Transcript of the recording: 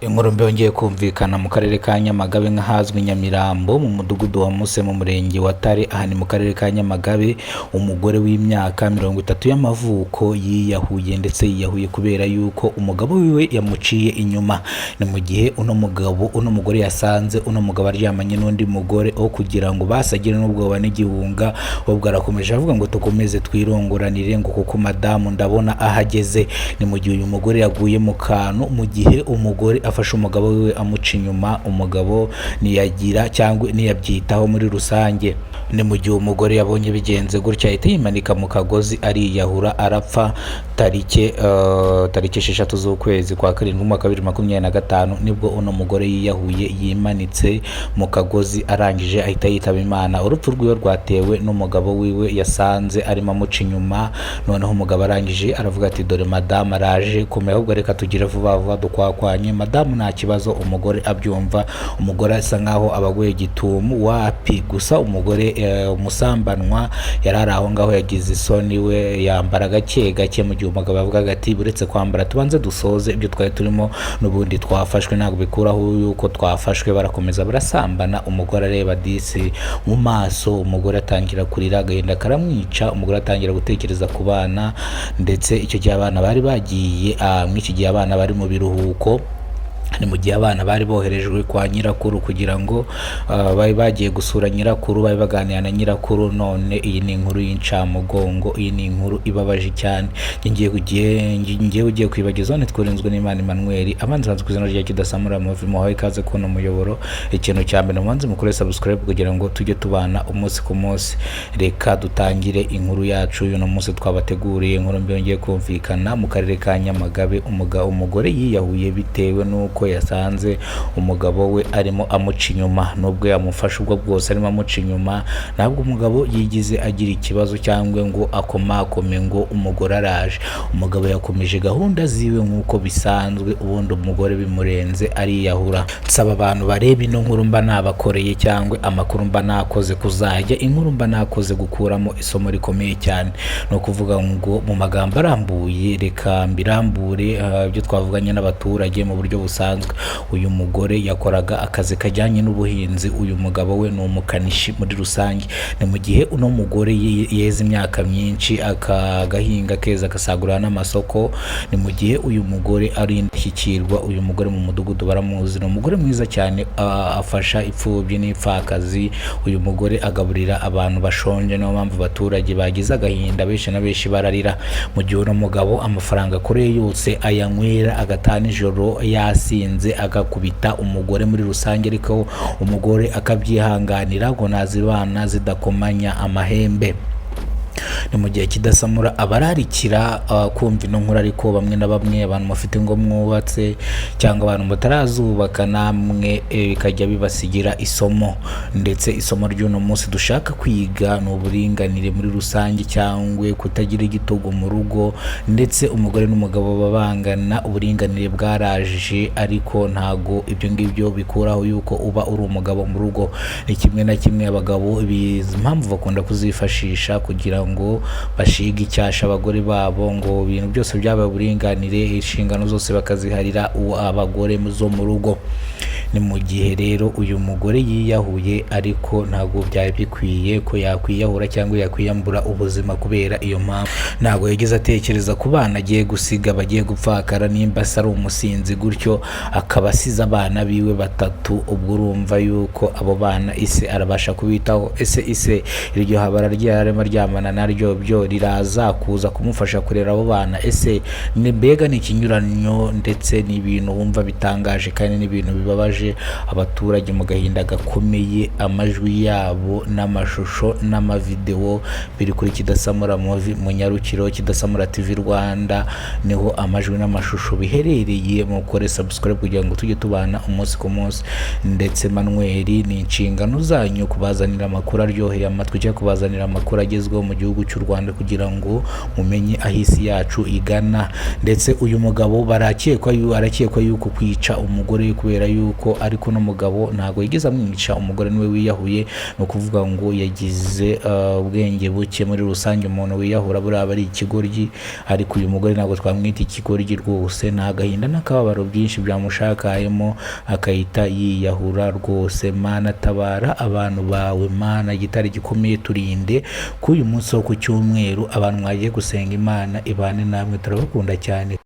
Inkuru mbi yongeye kumvikana mu karere ka Nyamagabe nk'ahazwi Nyamirambo mu mudugudu wa Muse mu murenge wa Tare, aha ni mu karere ka Nyamagabe. Umugore w'imyaka 30 y'amavuko yiyahuye, ndetse yiyahuye kubera yuko umugabo wiwe yamuciye inyuma. Ni mu gihe uno mugabo, uno mugore yasanze uno mugabo aryamanye n'undi mugore, aho kugira ngo basagire n'ubwoba n'igihunga, ahubwo arakomeje avuga ngo tukomeze twirongoranire, ngo kuko madamu ndabona ahageze. Ni mu gihe uyu mugore yaguye mu kantu, mu gihe umugore afashe umugabo wiwe amuca inyuma, umugabo ntiyagira cyangwa ntiyabyitaho muri rusange. Ni mu gihe umugore yabonye bigenze gutya, ahita yimanika mu kagozi ariyahura arapfa. Tariki 6 z'ukwezi kwa karindwi umwaka wa 2025 nibwo uno mugore yiyahuye yimanitse mu kagozi, arangije ahita yitaba Imana. Urupfu rwiwe rwatewe n'umugabo wiwe yasanze arimo amuca inyuma. Noneho umugabo arangije aravuga ati dore madamu araje komera, ahubwo reka tugire vuba vuba dukwakwanye madamu, nta kibazo. Umugore abyumva, umugore asa nkaho abaguye gitumu wapi. Gusa umugore umusambanwa yari ari aho ngaho, yagize isoni, we yambara gake gake, mu gihe umugabo yavugaga ati uretse kwambara tubanze dusoze ibyo twari turimo, n'ubundi twafashwe ntabwo bikuraho yuko twafashwe. Barakomeza barasambana, umugore areba disi mu maso, umugore atangira kurira, agahinda karamwica, umugore atangira gutekereza ku bana. Ndetse icyo gihe abana bari bagiye, muri iki gihe abana bari mu biruhuko. Ni mu gihe abana bari boherejwe kwa nyirakuru kugira ngo bari bagiye gusura nyirakuru, bari baganira na nyirakuru. None iyi ni inkuru y'incamugongo, iyi ni inkuru ibabaje cyane. Ngiye ugiye kwibagiza nitwa N'Imana Emmanuel, abanza ku izina rya Kidasamura Movie. Muhawe ikaze kubona umuyoboro. Ikintu cya mbere, mubanze mukore subscribe kugira ngo tujye tubana umunsi ku munsi. Reka dutangire inkuru yacu y'uno munsi twabateguriye. Inkuru mbi yongeye kumvikana mu karere ka Nyamagabe, umugore yiyahuye bitewe n'uko yasanze umugabo we arimo amuca inyuma. Nubwo yamufashe ubwo bwose arimo amuca inyuma, ntabwo umugabo yigize agira ikibazo cyangwa ngo akomakome ngo umugore araje. Umugabo yakomeje gahunda ziwe nk'uko bisanzwe, ubundi umugore bimurenze ariyahura. Nsaba abantu bareba ino nkuru mba nabakoreye cyangwa amakuru mba nakoze kuzajya inkuru mba nakoze gukuramo isomo rikomeye cyane. Ni ukuvuga ngo mu magambo arambuye, reka mbirambure, ibyo twavuganye n'abaturage mu buryo busanzwe. Uyu mugore yakoraga akazi kajyanye n'ubuhinzi, uyu mugabo we ni umukanishi muri rusange. Ni mu gihe uno mugore yeze imyaka myinshi, akagahinga keza, agasagurira n'amasoko. Ni mu gihe uyu mugore ari indashyikirwa. Uyu mugore mu mudugudu baramuzi, ni umugore mwiza cyane, afasha imfubyi n'imfakazi. Uyu mugore agaburira abantu bashonje, niyo mpamvu abaturage bagize agahinda, benshi na benshi bararira. Mu gihe uno mugabo amafaranga akoreye yose ayanywera, agataha nijoro yasinze, agakubita umugore muri rusange, ariko umugore akabyihanganira ngo nazibana zidakomanya amahembe. Ni mu gihe Kidasamura abararikira kumva ino nkuru, ariko bamwe na bamwe, abantu mufite ngo mwubatse cyangwa abantu mutarazubaka namwe, bikajya bibasigira isomo. Ndetse isomo ry'uno munsi dushaka kwiga ni uburinganire muri rusange cyangwa kutagira igitugu mu rugo, ndetse umugore n'umugabo baba bangana, uburinganire bwaraje, ariko ntago ibyo ngibyo bikuraho yuko uba uri umugabo mu rugo. Ni kimwe na kimwe abagabo impamvu bakunda kuzifashisha kugira ngo bashige icyasha abagore babo, ngo ibintu byose byabaye uburinganire, inshingano zose bakaziharira abagore zo mu rugo. Ni mu gihe rero uyu mugore yiyahuye, ariko ntabwo byari bikwiye ko yakwiyahura cyangwa yakwiyambura ubuzima kubera iyo mpamvu. Ntabwo yigeze atekereza ku bana agiye gusiga bagiye gupfakara, nimba se ari umusinzi gutyo akaba asize abana biwe batatu, ubwo urumva yuko abo bana ise arabasha kubitaho? Ese ise iryo habara ryarimo aryamana naryo byo riraza kuza kumufasha kurera abo bana? Ese ni mbega ni ikinyuranyo, ndetse ni ibintu wumva bitangaje kandi n'ibintu bibabaje. Abaturage mu gahinda gakomeye, amajwi yabo n'amashusho n'amavidewo biri kuri Kidasamura Movie Munyarukiro, Kidasamura TV Rwanda, niho amajwi n'amashusho biherereye. Mukore subscribe kugira ngo tujye tubana umunsi ku munsi. Ndetse Manuel, ni inshingano zanyu kubazanira amakuru aryoheye amatwi cyangwa kubazanira amakuru agezweho mu gihugu cy'u Rwanda kugira ngo mumenye aho isi yacu igana. Ndetse uyu mugabo arakekwa yuko kwica umugore kubera yuko koko. Ariko n'umugabo ntabwo yigeze amwica, umugore niwe wiyahuye. Ni ukuvuga ngo yagize ubwenge buke. Muri rusange umuntu wiyahura buriya aba ari ikigoryi, ariko uyu mugore ntabwo twamwita ikigoryi rwose. Ni agahinda n'akababaro byinshi byamushakayemo akahita yiyahura rwose. Mana tabara abantu bawe, Mana gitare gikomeye, turinde kuri uyu munsi wo ku cyumweru. Abantu mwagiye gusenga, Imana ibane namwe, turabakunda cyane.